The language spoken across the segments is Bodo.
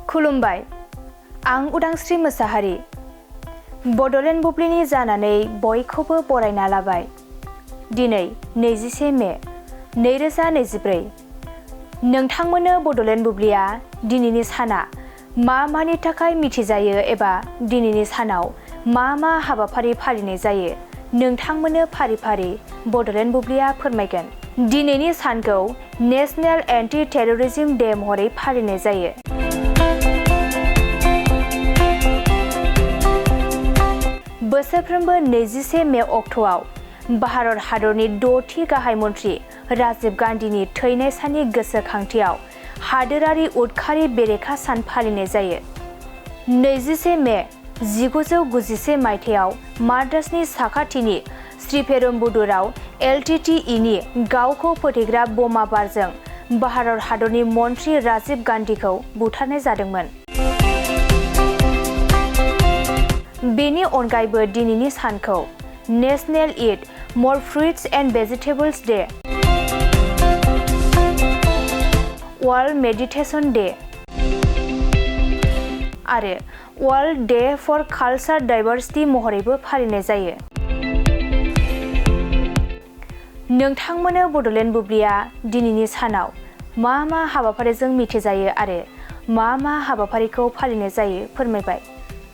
खुलुमबाय, आं उदांस्रि मोसाहारि। बड'लेण्ड बुब्लिनि जानानै बयखौबो बरायना लाबाय। दिनै 21 मे 2024। नोंथांमोननो बड'लेण्ड बुब्लिया दिनैनि साना मानि थाखाय मिथिजायो एबा दिनैनि सानाव मा हाबाफारि फालिनाय जायो नोंथांमोननो फारि फारि बड'लेण्ड बुब्लिया फोरमायगोन। दिनैनि सानखौ नेशनेल एन्टि टेररिज्म डे महरै फालिनाय जायो। बोसोरफ्रोमबो 21 मे अक्ट'आव भारत हादरनि 6थि गाहाय मन्त्रि राजीव गान्धीनि थैनाय साननि गोसोखांथियाव हादोरारि उदखारि बेरेखा सान फालिनाय जायो। 21 मे 1991 मायथाइयाव माद्रासनि साखाथिनि श्रीपेरुम्बुदुराव LTTE-नि गावखौ फोथैग्रा बमा बारजों भारत हादरनि मन्त्रि राजीव गान्धीखौ बुथारनाय जादोंमोन। बेनि अनगायैबो दिनैनि सानखौ national eat more fruits and vegetables day, world meditation day आरो वर्ल्ड डे फर कालचार डाइभार्सिटी महरैबो फालिनाय जायो। नोंथांमोननो बड'लेण्ड बुब्लिया दिनैनि सानाव मा हाबाफारिजों मिथिजायो आरो मा हाबाफारिखौ फालिनाय जायो फोरमायबाय।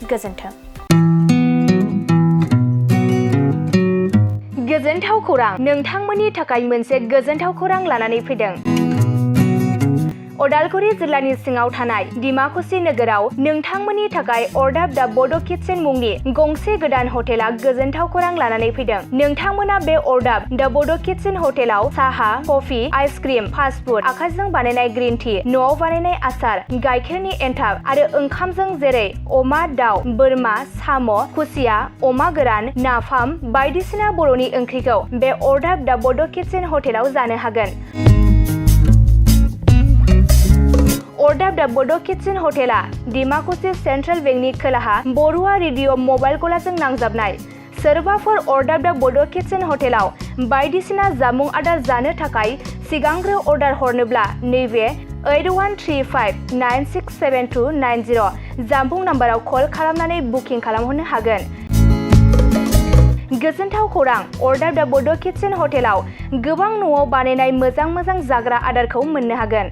गोजोन्थों। गोजोनथाव खौरां, नोंथांमोननि थाखाय मोनसे गोजोनथाव खौरां लानानै फैदों। उदालगुरि जिल्लानि सिङाव थानाय डिमाकुसि नोगोराव नोंथांमोननि थाखाय अरदाब दा बड' किटचेन मुंनि गंसे गोदान हटेला गोजोनथाव खौरां लानानै फैदों। नोंथांमोना बे अरदाब दा बड' किटचेन हटेलाव साहा, कफि, आइसक्रिम, फास्टफुड, आखाइजों बानायनाय ग्रिन टि, न'आव बानायनाय आसार, गाइखेरनि एन्थाब आरो ओंखामजों जेरै अमा, दाउ, बोरमा, साम', खुसिया, अमा गोरान, नाफाम बायदिसिना बर'नि ओंख्रिखौ बे अरदाब दा बड' किटचेन हटेलाव जानो हागोन। अरदाब दा बड' किटचेन हटेला डिमाकुसि सेन्ट्रेल बेंकनि खोलाहा बरुवा रेडिअ मबाइल गलाजों नांजाबनाय। सोरबाफोर अरदाब दा बड' किटचेन हटेलाव बायदिसिना जामुं आदार जानो थाखाय सिगांग्रो अर्डार हरनोब्ला नैबे 8135967290 जामबुं नाम्बाराव कल खालामनानै बुकिं खालामहरनो हागोन। गोजोनथाव खौरां, अरदाब दा बड' किटचेन हटेलाव गोबां न'आव बानायनाय मोजां जाग्रा आदारखौ मोननो हागोन।